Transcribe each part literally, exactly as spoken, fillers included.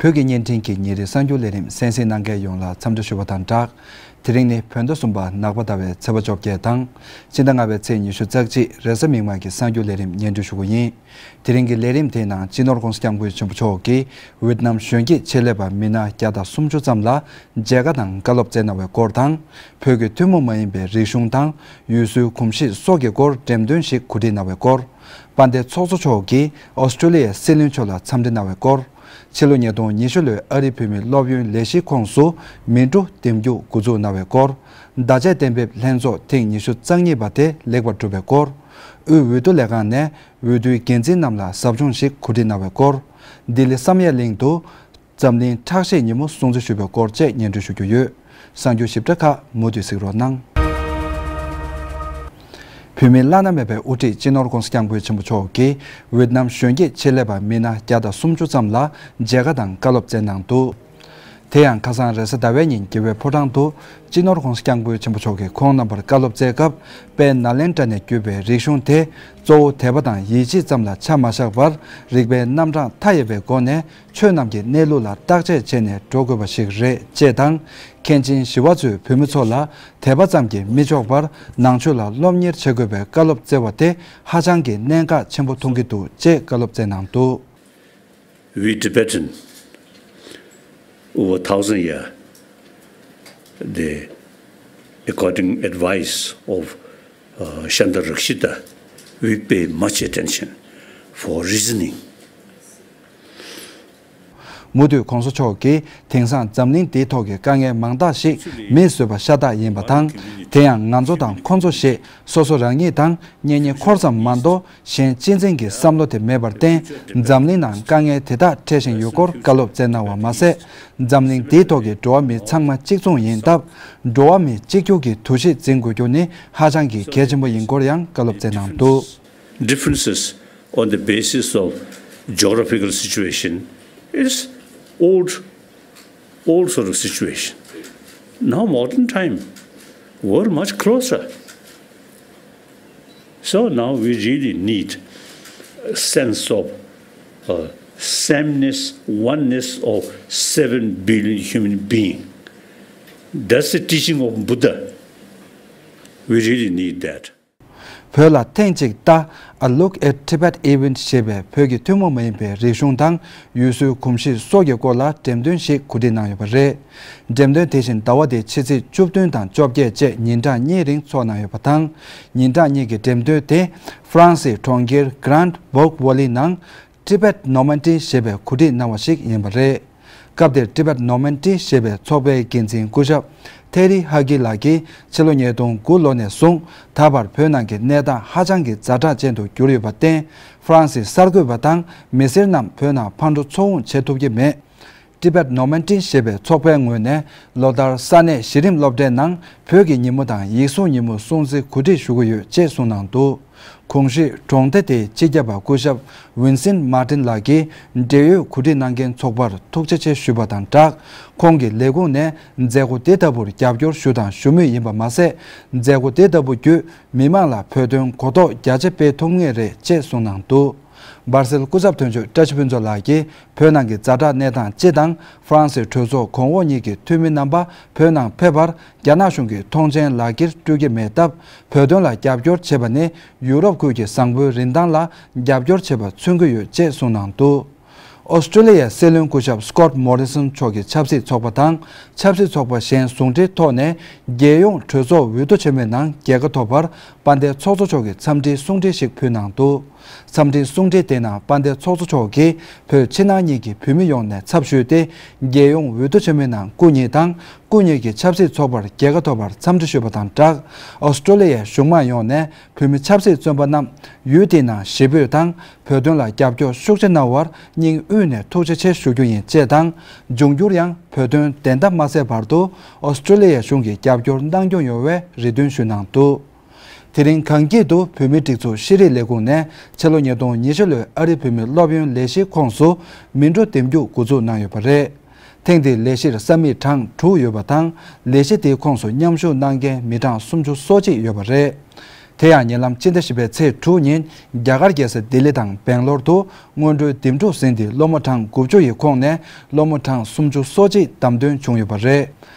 བོད་ཀྱི་བརྙན་འཕྲིན་གྱི་ཉིན་རེའི་གསར་འགྱུར་ལས་རིམ་གསན་གཟིགས་གནང་མཁན་ཡོངས་ལ་འཚམས་འདྲི་ཞུ་བ་དང་སྦྲགས། དེ་རིང་ནི་བོད་ཟླ་གསུམ་པ་ནག་པ་ཟླ་བའི་ཚེས་པ་བཅོ་བརྒྱད་དང་། སྤྱི་ཟླ་ལྔ་པའི་ཚེས་ཉི་ཤུ་རྩ་གཅིག་རེས་གཟའ་མིག་དམར་གྱི་གསར་འགྱུར་ལས་རིམ་སྙན་སྒྲོན་ཞུ་རྒྱུ་ཡིན། དེ་རིང་གི་ལས་རིམ་དེའི་ནང་སྤྱི་ནོར་༸གོང་ས་༸སྐྱབས་མགོན་ཆེན་པོ་མཆོག་གིས་ཝེད་ནམ་གཞོན་སྐྱེས་ཆེད་ལས་པ་མི་སྣ་བརྒྱ་དང་སུམ་ཅུ་ཙམ་ལ་མཇལ་ཁ་དང་བཀའ་སློབ་སྩལ་གནང་བའི་སྐོར་དང་། བོད་ཀྱི་ཐུན་མོང་མ་ཡིན་པའི་རིག་གཞུང་དང་ཡུལ་སྲོལ་གོམས་གཤིས་སོགས་ཀྱི་སྐོར་འགྲེམས་སྟོན་ཞིག་གོ་སྒྲིག་གནང་བའི་སྐོར། དཔལ་ལྡན་ཚོགས་གཙོ་མཆོག་གིས་ཨོ་སི་ཀྲོ་ལི་ཡའི་སྲིད་བློན་མཆོག་ལ་འཚམས་འདྲི་གནང་བའི་སྐོར། ཕྱི་ལོ་ཉིས་སྟོང་ཉི་ཤུ་ལོའི་ཨ་རིའི་བོད་མིའི་སློབ་ཡོན་ལས་གཞིའི་ཁོངས་སུ་མི་འགྲོ་འདེམས་རྒྱུགས་འགོ་འཛུགས་གནང་བའི་སྐོར། བརྡ་ཆད་གཏན་འབེབས་ལྷན་ཚོགས་ཐེངས་ཉི་ཤུ་རྩ་གཉིས་པ་དེ་ལེགས་པར་གྲུབ་པའི་སྐོར། དབུས་འོས་བསྡུ་ལས་ཁང་ནས་འོས་བསྡུའི་འགན་འཛིན་རྣམས་ལ་ཟབ་སྦྱོང་ཞིག་གོ་སྒྲིག་གནང་བའི་སྐོར། ལྡི་ལི་བསམ་ཡས་གླིང་དུ་འཛམ་གླིང་ཁྲག་ཤེད་ཉིན་མོ་སྲུང་བརྩི་ཞུ་བའི་སྐོར་བཅས་སྙན་སྒྲོན་ཞུ་རྒྱུ་ཡོད། གསར་འགྱུར་ཞིབ་ཕྲ་ཁག་མུ་མཐུད་གཟིགས་རོགས་གནང་། བོད་མིའི་བླ་ན་མེད་པའི་དབུ་ཁྲིད་སྤྱི་ནོར་༸གོང་ས་༸སྐྱབས་མགོན་ཆེན་པོ་མཆོག་གིས་ཝེད་ནམ་གཞོན་སྐྱེས་ཆེད་ལས་པ་མི་སྣ་བརྒྱ་དང་སུམ་ཅུ་ཙམ་ལ་མཇལ་ཁ་དང་བཀའ་སློབ་སྩལ་གནང་འདུག་དེ་ཡང་ཁ་སང་རེས་གཟའ་ཟླ་བའི་ཉིན་རྒྱལ་བའི་ཕོ་བྲང་དུ་སྤྱི་ནོར་༸གོང་ས་༸སྐྱབས་མགོན་ཆེན་པོ་མཆོག་གིས་ཁོང་རྣམ་པར་བཀའ་སློབ་སྩལ་སྐབས། དཔལ་ནཱ་ལེནྡྲ་ནས་བརྒྱུད་པའི་རིག་གཞུང་དེ་གཙོ་བོ་དད་པ་དང་ཡིད་ཆེས་ཙམ་ལ་ཆ་མ་བཞག་པར། རིག་པའི་རྣམ་གྲངས་མཐའ་ཡས་པའི་སྒོ་ནས་ཆོས་རྣམས་ཀྱི་གནས་ལུགས་ལ་བརྟག་དཔྱད་བྱས་ནས་འགྲོ་དགོས་པ་ཞིག་རེད་ཅེས་དང་། མཁན་ཆེན་ཞི་བ་འཚོས་བོད་མི་ཚོ་ལ་དད་པ་ཙམ་གྱིས་མི་ཆོག་པར། ནང་ཆོས་ལ་སློབ་གཉེར་བྱེད་དགོས་པའི་བཀའ་སློབ་སྩལ་བ་དེ་ཧ་ཅང་གི་གནད་འགག་ཆེན་པོ་མཐོང་གི་འདུག་ཅེས་བཀའ་སློབ་སྩལ་གནང་འདུག We Tibetan, over thousand year, the according advice of uh, Shanta Rakshita, we pay much attention for reasoning. མུ་མཐུད་༸གོང་ས་མཆོག་གིས་དེང་སང་འཛམ་གླིང་འདིའི་ཐོག་གི་དཀའ་ངལ་མང་དག་ཞིག་མིས་བཟོས་པ་ཤ་སྟག་ཡིན་པ་དང་། དེ་ཡང་ང་ཚོ་དང་ཁོ་ཚོ་ཞེས་སོ་སོ་རང་ཉིད་དང་གཉེན་ཉེ་འཁོར་ཙམ་མ་གཏོགས། གཞན་གཅེས་འཛིན་གྱི་བསམ་བློ་དེ་མེད་པར་བརྟེན། འཛམ་གླིང་ནང་དཀའ་ངལ་དེ་དག་འཕྲད་བཞིན་ཡོད་སྐོར་བཀའ་སློབ་སྩལ་གནང་བ་མ་ཟད། འཛམ་གླིང་འདིའི་ཐོག་གི་འགྲོ་བ་མི་ཚང་མ་གཅིག་མཚུངས་ཡིན་སྟབས། འགྲོ་བ་མི་གཅིག་གྱུར་གྱི་འདུ་ཤེས་འཛིན་དགོས་རྒྱུ་ནི་ཧ་ཅང་གི་གལ་ཆེན་པོ་ཡིན་སྐོར་ཡང་བཀའ་སློབ་སྩལ་གནང་འདུག Differences on the basis of geographical situation is old, old sort of situation. Now modern time, we're much closer. So now we really need a sense of uh, sameness, oneness of seven billion human being. That's the teaching of Buddha. We really need that. བོད་ལ་ཐེངས་གཅིག་ལྟ། A Look at Tibet Event ཞེས་པའི་བོད་ཀྱི་ཐུན་མོང་མ་ཡིན་པའི་རིག་གཞུང་དང་ཡུལ་སྲོལ་གོམས་གཤིས་སོགས་ཀྱི་སྐོར་ལ་འགྲེམས་སྟོན་ཞིག་གོ་སྒྲིག་གནང་ཡོད་པ་རེད། འགྲེམས་སྟོན་དེ་བཞིན་ཟླ་བ་འདིའི་ཕྱི་ཚེས་བཅུ་བདུན་དང་བཅོ་བརྒྱད་བཅས་ཉིན་གྲངས་གཉིས་རིང་འཚོགས་གནང་ཡོད་པ་དང་། ཉིན་གྲངས་གཉིས་ཀྱི་འགྲེམས་སྟོན་དེ་ཧྥ་རན་སིའི་གྲོང་ཁྱེར་Grand Bourg Valley ནང་Tibet Normandy ཞེས་པས་གོ་སྒྲིག་གནང་བ་ཞིག་ཡིན་པ་རེད། སྐབས་དེར་Tibet Normandy ཞེས་པའི་ཚོགས་པའི་འགན་འཛིན་སྐུ་ཞབས་ཐེ་རི་ཧ་གི་ལགས་ཀྱིས་ཕྱི་ལོ་ཉིས་སྟོང་དགུ་ལོ་ནས་བཟུང་ད་བར་བོད་ནང་གི་གནས་སྟངས་ཧ་ཅང་གི་ཛ་དྲག་ཅན་དུ་གྱུར་ཡོད་པར་བརྟེན། ཧྥ་རན་སིའི་གསར་འགོད་པ་དང་མི་སེར་རྣམས་བོད་ནང་ཕར་འགྲོ་ཚུར་འོང་བྱེད་ཐུབ་ཀྱི་མེད། Tibet Normandy ཞེས་པའི་ཚོགས་པའི་ངོས་ནས་ལོ་ལྟར་ས་གནས་གཞི་རིམ་སློབ་གྲྭའི་ནང་བོད་ཀྱི་ཉིན་མོ་དང་ཡིག་གཟུགས་ཉིན་མོ་སྲུང་བརྩི་གོ་སྒྲིག་ཞུ་གི་ཡོད་ཅེས་གསུངས་གནང་འདུག་གོང་ཞུས་གྲོང་སྡེ་དེའི་སྤྱི་ཁྱབ་པ་སྐུ་ཞབས་Vincent Martin ལགས་ཀྱིས་འབྲེལ་ཡོད་གོ་སྒྲིག་གནང་མཁན་ཚོགས་པར་ཐུགས་རྗེ་ཆེ་ཞུས་པ་དང་སྦྲགས། ཁོང་གི་ལས་ཁུངས་ནས་མཛད་སྒོ་དེ་ལྟ་བུར་རྒྱབ་སྐྱོར་ཞུ་དང་ཞུ་མུས་ཡིན་པ་མ་ཟད། མཛད་སྒོ་དེ་ལྟ་བུ་བརྒྱུད་མི་མང་ལ་བོད་དོན་གོ་རྟོགས་རྒྱ་ཆེ་སྤེལ་ཐུབ་ངེས་རེད་ཅེས་གསུངས་གནང་འདུག་སྦར་སེལ་སྐུ་ཚབ་དོན་གཅོད་བཀྲ་ཤིས་ཕུན་ཚོགས་ལགས་ཀྱིས་བོད་ནང་གི་ཛ་དྲག་གནས་སྟངས་སྤྱི་དང་ཧྥ་རན་སིའི་གྲོས་ཚོགས་གོང་འོག་གཉིས་ཀྱི་འཐུས་མི་རྣམ་པ་བོད་ནང་ཕེབས་པར་རྒྱ་ནག་གཞུང་གིས་ཐོངས་མཆན་ལག་འཁྱེར་སྤྲོད་ཀྱི་མེད་སྟབས། བོད་དོན་ལ་རྒྱབ་སྐྱོར་བྱེད་པ་ནི་ཡུ་རོབ་ཁུལ་གྱི་བཟང་པོའི་རིན་ཐང་ལ་རྒྱབ་སྐྱོར་བྱེད་པ་མཚོན་གྱི་ཡོད་ཅེས་གསུངས་གནང་འདུག་ཨོ་སི་ཀྲོ་ལི་ཡའི་སྲིད་བློན་སྐུ་ཞབས་Scott Morrison མཆོག་གི་ཆབ་སྲིད་ཚོགས་པ་དང་ཆབ་སྲིད་ཚོགས་པ་གཞན་ཟུང་འབྲེལ་ཐོག་ནས་རྒྱལ་ཡོངས་གྲོས་ཚོགས་འོས་བསྡུ་ཆེན་མོའི་ནང་རྒྱལ་ཁ་ཐོབ་པར་དཔལ་ལྡན་ཚོགས་གཙོ་མཆོག་གིས་འཚམས་འདྲིའི་གསུང་འཕྲིན་ཞིག་ཕུལ་གནང་འདུག་འཚམས་འདྲིའི་གསུང་འཕྲིན་དེའི་ནང་དཔལ་ལྡན་ཚོགས་གཙོ་མཆོག་གིས་བོད་ཕྱི་ནང་གཉིས་ཀྱི་བོད་མི་ཡོངས་ནས་ཚབ་ཞུས་ཏེ། རྒྱལ་ཡོངས་འོས་བསྡུ་ཆེན་མོའི་ནང་སྐུ་ཉིད་དང་སྐུ་ཉིད་ཀྱི་ཆབ་སྲིད་ཚོགས་པར་རྒྱལ་ཁ་ཐོབ་པར་འཚམས་འདྲི་ཞུས་པ་དང་སྦྲགས། ཨོ་སི་ཀྲོ་ལི་ཡའི་གཞུང་མང་ཡོངས་ནས་བོད་མི་ཆབ་སྲིད་བཙོན་པ་རྣམས་ཡུལ་དེའི་ནང་ཞི་རྒོལ་དང་བོད་དོན་ལ་རྒྱབ་སྐྱོར་ཤུགས་ཆེ་གནང་བར་སྙིང་དབུས་ནས་ཐུགས་རྗེ་ཆེ་ཞུ་རྒྱུ་ཡིན་ཅེས་དང་། འབྱུང་འགྱུར་ཡང་བོད་དོན་བདེན་མཐའ་མ་གསལ་བར་དུ་ཨོ་སི་ཀྲོ་ལི་ཡའི་གཞུང་གིས་རྒྱབ་སྐྱོར་གནང་རྒྱུ་ཡོང་བའི་རེ་འདུན་ཞུས་གནང་འདུག་དེ་རིང་གངས་སྐྱིད་དུ་བོད་མིའི་སྒྲིག་འཛུགས་ཤེས་རིག་ལས་ཁུངས་ནས་ཕྱི་ལོ་ཉིས་སྟོང་ཉི་ཤུ་ལོའི་ཨ་རིའི་བོད་མིའི་སློབ་ཡོན་ལས་གཞིའི་ཁོངས་སུ་མི་འགྲོ་འདེམས་རྒྱུགས་འགོ་འཛུགས་གནང་ཡོད་པ་རེད། ཐེངས་འདིའི་ལས་གཞིར་ས་མིག་གྲངས་དྲུག་ཡོད་པ་དང་། ལས་གཞི་དེའི་ཁོངས་སུ་མཉམ་ཞུགས་གནང་མཁན་མི་གྲངས་སུམ་ཅུ་སོ་གཅིག་ཡོད་པ་རེད། དེ་ཡང་ཉེ་ལམ་སྤྱི་ཟླ་བཞི་པའི་ཚེས་དྲུག་ཉིན་རྒྱ་གར་རྒྱལ་ས་ལྡི་ལི་དང་སྦེང་ལོར་དུ་སྔོན་འགྲོའི་འདེམས་སྒྲུག་ཟིན་ཏེ་སློབ་མ་གྲངས་དགུ་བཅུ་ཡི་ཁོངས་ནས་སློབ་མ་གྲངས་སུམ་ཅུ་སོ་གཅིག་བདམས་ཐོན་བྱུང་ཡོད་པ་རེད།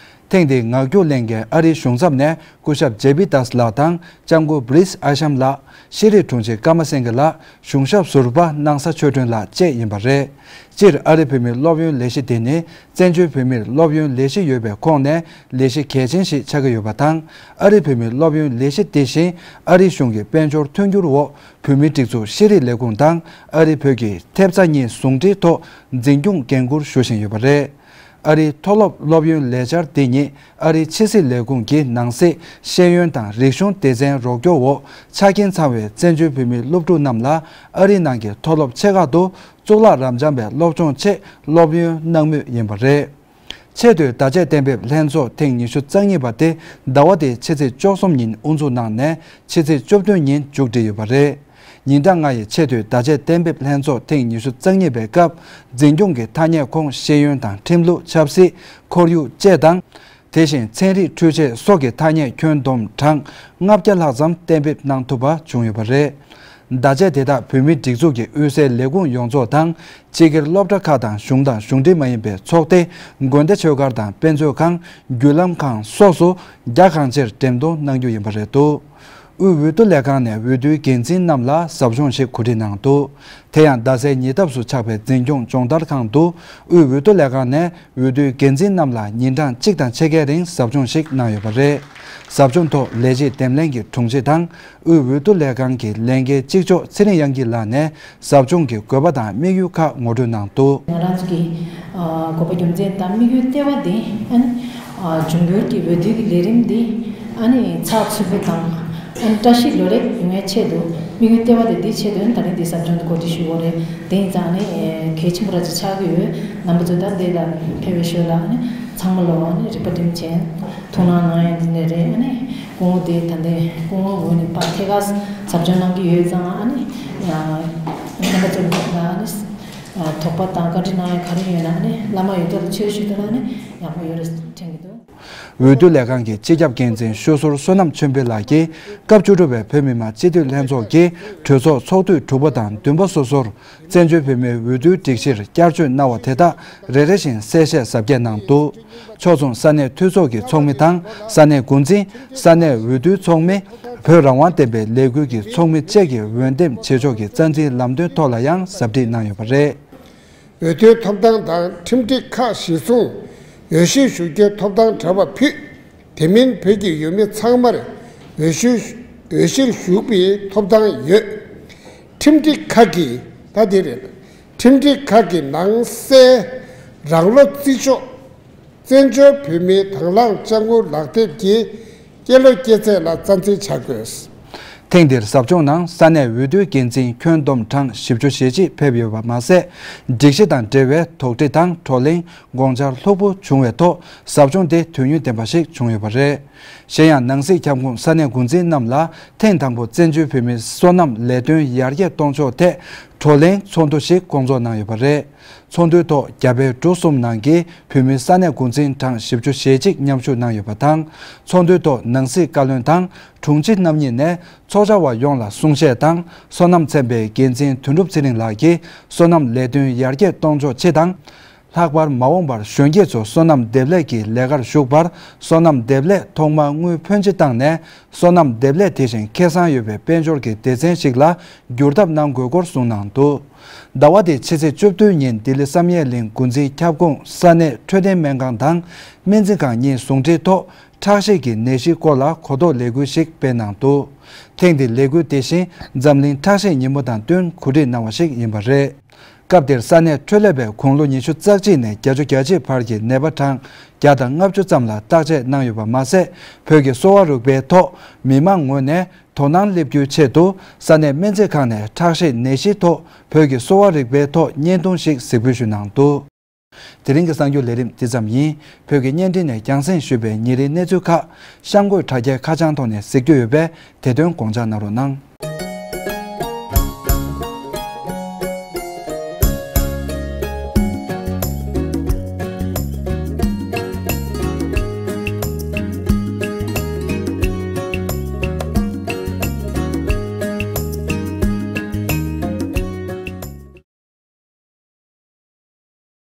ཐེངས་འདིའི་ངག་རྒྱུགས་ལེན་མཁན་ཨ་རིའི་གཞུང་ཚབ་ནས་སྐུ་ཞབས་ཇེ་པི་དཱས་ལགས་དང་ལྕམ་སྐུ་བྷི་རིས་ཨ་ཤམ་ལགས། ཤེས་རིག་དྲུང་ཆེ་ཀརྨ་སེང་གེ་ལགས། གཞུང་ཞབས་ཟུར་པ་སྣང་ས་ཆོས་སྒྲོན་ལགས་བཅས་ཡིན་པ་རེད། སྤྱིར་ཨ་རི་བོད་མིའི་སློབ་ཡོན་ལས་གཞི་དེ་ནི་བཙན་བྱོལ་བོད་མིར་སློབ་ཡོན་ལས་གཞི་ཡོད་པའི་ཁོངས་ནས་ལས་གཞི་གལ་ཆེན་ཞིག་ཆགས་ཀྱི་ཡོད་པ་དང་། ཨ་རི་བོད་མིའི་སློབ་ཡོན་ལས་གཞི་དེ་བཞིན་ཨ་རི་གཞུང་གི་དཔལ་འབྱོར་མཐུན་འགྱུར་འོག་བོད་མིའི་སྒྲིག་འཛུགས་ཤེས་རིག་ལས་ཁུངས་དང་ཨ་རི་བོད་ཀྱི་ཐེབས་རྩ་གཉིས་ཟུང་འབྲེལ་ཐོག་འཛིན་སྐྱོང་འགན་འཁུར་ཞུ་བཞིན་ཡོད་པ་རེད། ཨ་རིའི་མཐོ་སློབ་སློབ་ཡོན་ལས་འཆར་འདི་ཉིད་ཨ་རིའི་ཕྱི་སྲིད་ལས་ཁུངས་ཀྱི་ནང་སྲིད་ཤེས་ཡོན་དང་རིག་གཞུང་སྡེ་ཚན་རོགས་སྐྱོར་འོག་ཆ་རྐྱེན་ཚང་བའི་བཙན་བྱོལ་བོད་མིའི་སློབ་ཕྲུག་རྣམས་ལ་ཨ་རིའི་ནང་གི་མཐོ་སློབ་ཆེ་ཁག་ཏུ་གཙུག་ལག་རབ་འབྱམས་པའི་སློབ་སྦྱོང་ཆེད་སློབ་ཡོན་གནང་མུས་ཡིན་པ་རེད། ཆེས་མཐོའི་བརྡ་ཆད་གཏན་འབེབས་ལྷན་ཚོགས་ཐེངས་ཉི་ཤུ་རྩ་གཉིས་པ་དེ་ཟླ་བ་འདིའི་ཕྱི་ཚེས་བཅུ་གསུམ་ཉིན་དབུ་འཛུགས་གནང་ནས་ཕྱི་ཚེས་བཅུ་བདུན་ཉིན་མཇུག་སྒྲིལ་ཡོད་པ་རེད། ཉིན་གྲངས་ལྔ་ཡི་ཆེས་མཐོའི་བརྡ་ཆད་གཏན་འབེབས་ལྷན་ཚོགས་ཐེངས་ཉི་ཤུ་རྩ་གཉིས་པའི་སྐབས་འཛིན་སྐྱོང་གི་ཐ་སྙད་ཁོངས་ཤེས་ཡོན་དང་ཁྲིམས་ལུགས། ཆབ་སྲིད། ཁོར་ཡུག་བཅས་དང་། དེ་བཞིན་ཚན་རིག་འཕྲུལ་ཆས་སོགས་ཀྱི་ཐ་སྙད་ཁྱོན་བསྡོམས་གྲངས་ལྔ་བརྒྱ་ལྷག་ཙམ་གཏན་འབེབས་གནང་ཐུབ་པ་བྱུང་ཡོད་པ་རེད། བརྡ་ཆད་དེ་དག་བོད་མིའི་སྒྲིག་འཛུགས་ཀྱི་དབུས་སའི་ལས་ཁུངས་ཡོངས་རྫོགས་དང་། ཕྱི་རྒྱལ་སློབ་གྲྭ་ཁག་དང་གཞུང་དང་གཞུང་འབྲེལ་མ་ཡིན་པའི་ཚོགས་སྡེ། དགོན་སྡེ་ཆོས་སྒར་དང་དཔེ་མཛོད་ཁང་། བརྒྱུད་ལམ་ཁང་སོགས་སུ་རྒྱ་གང་ཆེར་འགྲེམས་སྟོན་གནང་རྒྱུ་ཡིན་པ་རེད་འདུག་དབུས་འོས་བསྡུ་ལས་ཁང་ནས་འོས་བསྡུའི་འགན་འཛིན་རྣམས་ལ་ཟབ་སྦྱོང་ཞིག་གོ་སྒྲིག་གནང་འདུག་དེ་ཡང་རྡ་སའི་ཉེ་འདབས་སུ་ཆགས་པའི་འཛིན་སྐྱོང་སྦྱོང་བརྡར་ཁང་དུ་དབུས་འོས་བསྡུ་ལས་ཁང་ནས་འོས་བསྡུའི་འགན་འཛིན་རྣམས་ལ་ཉིན་གྲངས་གཅིག་དང་ཕྱེད་ཀའི་རིང་ཟབ་སྦྱོང་ཞིག་གནང་ཡོད་པ་རེད། ཟབ་སྦྱོང་ཐོག་ལས་བྱེད་འདེམས་ལྷན་གྱི་དྲུང་ཆེ་དང་། དབུས་འོས་བསྡུ་ལས་ཁང་གི་ལས་འགན་གཅིག་ལྕོགས་ཚེ་རིང་དབྱངས་སྐྱིད་ལགས་ནས་ཟབ་སྦྱོང་གི་དགོས་པ་དང་དམིགས་ཡུལ་ཁག་ངོ་སྤྲོད་གནང་འདུག་ང་རང་ཚོ་གི་ཨ་དགོས་པ་རྒྱུ་མཚན་དང་དམིགས་ཡུལ་ལྟེ་བ་འདི་ཨ་ནི་ཨ་འབྱུང་འགྱུར་གྱི་འོས་བསྡུ་གི་ལས་རིམ་འདི་ཨ་ནི་ཚགས་ཚུད་པོ་དང་ཨ་ནི་བཀྲ་ཤིས་ལོ་ལེགས་ཡོང་བའི་ཆེད་དུ་དམིགས་ཡུལ་ལྟེ་བ་དེ་འདིའི་ཆེད་དུ་ཨ་ནི་ད་རིང་འདི་ཟབ་སྦྱོང་འདི་གོ་སྒྲིག་ཞུ་དགོས་རེད། དེ་ཡིན་ཙང་ཨ་ནི་གལ་ཆེན་པོ་ར་ཅིག་ཆགས་ཀྱི་ཡོད། རྣམ་པ་ཚོས་ད་འདི་ལ་ཕེབས་པའི་ཞོར་ལ་ཨ་ནི་ཚང་མ་ལོ་ཨ་ནི་རིག་པ་སྒྲིམ་བྱས་ཐུགས་སྣང་གནང་ཡ་འདི་ནས་རེད། ཨ་ནི་སྐུ་ངོ་དེ་ད་ལྟའི་སྐུ་ངོ་ངོས་ནས་ཕར་ཐད་ཀར་ཟབ་སྦྱོང་གནང་གི་ཡོད་ཙང་ཨ་ནི་རྣམ་པ་ཚོ་ལ་ཨ་ནི་དོགས་པ་དང་བཀའ་འདྲི་གནང་ཡ་ག་རེ་ཡོད་ན་ཨ་ནི་བླ་མ་ཡོད་དོ་ལ་ཆོས་ཞུ་དོ་ལ་ཨ་ནི་ཡག་པོ་ཡོད་རེད་དྲན་གྱི་འདུག་འོས་བསྡུ་ལས་ཁང་གི་སྤྱི་ཁྱབ་འགན་འཛིན་ཤོད་ཟུར་བསོད་ནམས་ཆོས་འཕེལ་ལགས་ཀྱིས་སྐབས་བཅུ་དྲུག་པའི་བོད་མི་མང་སྤྱི་འཐུས་ལྷན་ཚོགས་ཀྱི་གྲོས་ཚོགས་ཚོགས་དུས་དྲུག་པ་དང་བདུན་པ་སོ་སོར། བཙན་བྱོལ་བོད་མིའི་འོས་བསྡུའི་སྒྲིག་གཞིར་བསྐྱར་བཅོས་གནང་བ་དེ་དག་རེ་རེ་བཞིན་གསལ་བཤད་གཟབ་རྒྱས་གནང་འདུག་ཕྱོགས་མཚུངས་ས་གནས་འཐུས་ཚོགས་ཀྱི་ཚོགས་མི་དང་ས་གནས་འགོ་འཛིན། ས་གནས་འོས་བསྡུའི་ཚོགས་མི། བོད་རང་དབང་ལྡན་པའི་ལས་འགུལ་གྱི་ཚོགས་མི་བཅས་ཀྱི་འོས་འདེམས་བྱེད་ཕྱོགས་ཀྱི་རྩ་འཛིན་ལམ་སྟོན་ཐོག་ལ་ཡང་ཟབ་ཁྲིད་གནང་ཡོད་པ་རེད། འོས་བསྡུའི་ཐོབ་ཐང་དང་ཁྲིམས་སྒྲིག་ཁག་གཞིར་བཟུང་འོས་གཞིར་ཞུགས་རྒྱུའི་ཐོབ་ཐང་བྲལ་བ་ཕུད། དེ་མིན་བོད་ཀྱི་ཡུལ་མི་ཚང་མར་འོས་ཤུལ་འོས་གཞིར་ཞུགས་པའི་ཐོབ་ཐང་ཡོད། ཁྲིམས་སྒྲིག་ཁག་གི་ད་དེ་རེད། ཁྲིམས་སྒྲིག་ཁག་གི་ནང་གསལ་རང་ལོ་བརྩི་ཆོག་བཙན་བྱོལ་བོད་མིའི་དང་བླངས་ཅ་དངུལ་ལག་དེབ་ཀྱི་སྐྱེས་ལོ་སྐྱེས་ཚེས་ལ་རྩ་འཛིན་བྱ་དགོས། ཐེངས་འདིར་ཟབ་སྦྱོང་ནང་ས་གནས་འོས་བསྡུའི་འགན་འཛིན་ཁྱོན་བསྡོམས་གྲངས་བཞི་བཅུ་ཞེ་གཅིག་ཕེབས་ཡོད་པ་མ་ཟད། སྒྲིག་གཞི་དང་འབྲེལ་བའི་དོགས་འདྲི་དང་བགྲོ་གླེང་། དགོངས་འཆར་ལྷུག་པོ་བྱུང་བའི་ཐོག་ཟབ་སྦྱོང་དེ་དུས་ཡུན་ལྡན་པ་ཞིག་བྱུང་ཡོད་པ་རེད། གཞན་ཡང་ནང་སྲིད་ཁྱབ་ཁོངས་ས་གནས་འགོ་འཛིན་རྣམས་ལ་ཐེངས་དང་པོ་བཙན་བྱོལ་བོད་མིའི་སོ་ནམ་ལས་དོན་ཡར་རྒྱས་གཏོང་ཕྱོགས་ཐད་བགྲོ་གླེང་ཚོགས་འདུ་ཞིག་སྐོང་ཚོགས་གནང་ཡོད་པ་རེད། ཚོགས་འདུའི་ཐོག་རྒྱ་བལ་འབྲུག་གསུམ་ནང་གི་བོད་མིའི་ས་གནས་འགོ་འཛིན་གྲངས་བཞི་བཅུ་ཞེ་གཅིག་མཉམ་ཞུགས་གནང་ཡོད་པ་དང་། ཚོགས་འདུའི་ཐོག་ནང་སྲིད་བཀའ་བློན་དང་དྲུང་ཆེ་རྣམ་གཉིས་ནས་ཚོགས་བཅར་བ་ཡོངས་ལ་གསུང་བཤད་དང་། སོ་ནམ་ཚན་པའི་འགན་འཛིན་དོན་གྲུབ་ཚེ་རིང་ལགས་ཀྱིས་སོ་ནམ་ལས་དོན་ཡར་རྒྱས་གཏོང་ཕྱོགས་སྤྱི་དང་། ལྷག་པར་མ་འོངས་པར་གཞོན་སྐྱེས་ཚོ་སོ་ནམ་འདེབས་ལས་ཀྱི་ལས་ཀར་ཞུགས་པར་སོ་ནམ་འདེབས་ལས་ཐོག་མར་དངུལ་ཕོན་ཆེ་བཏང་ནས། སོ་ནམ་འདེབས་ལས་དེ་བཞིན་ཁེ་བཟང་ཡོད་པའི་དཔལ་འབྱོར་གྱི་སྡེ་ཚན་ཞིག་ལ་འགྱུར་ཐབས་གནང་དགོས་སྐོར་གསུངས་གནང་འདུག་ཟླ་བ་འདིའི་ཕྱི་ཚེས་བཅུ་བདུན་ཉིན་ལྡི་ལི་བསམ་ཡས་གླིང་འགོ་འཛིན་ཁྱབ་ཁོངས་ས་གནས་འཕྲོད་བསྟེན་སྨན་ཁང་དང་སྨན་རྩིས་ཁང་གཉིས་ཟུང་འབྲེལ་ཐོག་ཁྲག་ཤེད་ཀྱི་ནད་གཞིའི་སྐོར་ལ་གོ་རྟོགས་ལས་འགུལ་ཞིག་སྤེལ་གནང་འདུག་ཐེངས་འདིའི་ལས་འགུལ་དེ་བཞིན་འཛམ་གླིང་ཁྲག་ཤེད་ཉིན་མོ་དང་བསྟུན་གོ་སྒྲིག་གནང་བ་ཞིག་ཡིན་པ་རེད། སྐབས་དེར་ས་གནས་འཕྲོད་ལས་པས་དགུང་ལོ་ཉི་ཤུ་རྩ་གཅིག་ནས་བརྒྱད་ཅུ་གྱ་གཅིག་བར་གྱི་ནད་པ་གྲངས་བརྒྱ་དང་ལྔ་བཅུ་ཙམ་ལ་བརྟག་དཔྱད་གནང་ཡོད་པ་མ་ཟད། བོད་ཀྱི་གསོ་བ་རིག་པའི་ཐོག་མི་མང་ངོས་ནས་དོ་སྣང་སླེབས་རྒྱུའི་ཆེད་དུ་ས་གནས་སྨན་རྩིས་ཁང་ནས་ཁྲག་ཤེད་ནད་གཞིའི་ཐོག་བོད་ཀྱི་གསོ་བ་རིག་པའི་ཐོག་བརྙན་ཐུང་ཞིག་གཟིགས་འབུལ་ཞུས་གནང་འདུག་དེ་རིང་གི་གསར་འགྱུར་ལས་རིམ་འདི་ཙམ་ཡིན། བོད་ཀྱི་བརྙན་འཕྲིན་ནས་རྒྱང་སྲིང་ཞུས་པའི་ཉིན་རེའི་གནས་ཚུལ་ཁག་གཤམ་འཁོད་དྲ་རྒྱའི་ཁ་བྱང་ཐོག་ནས་གཟིགས་རྒྱུ་ཡོད་པས་དེ་དོན་དགོངས་འཇགས་གནང་རོགས་གནང་།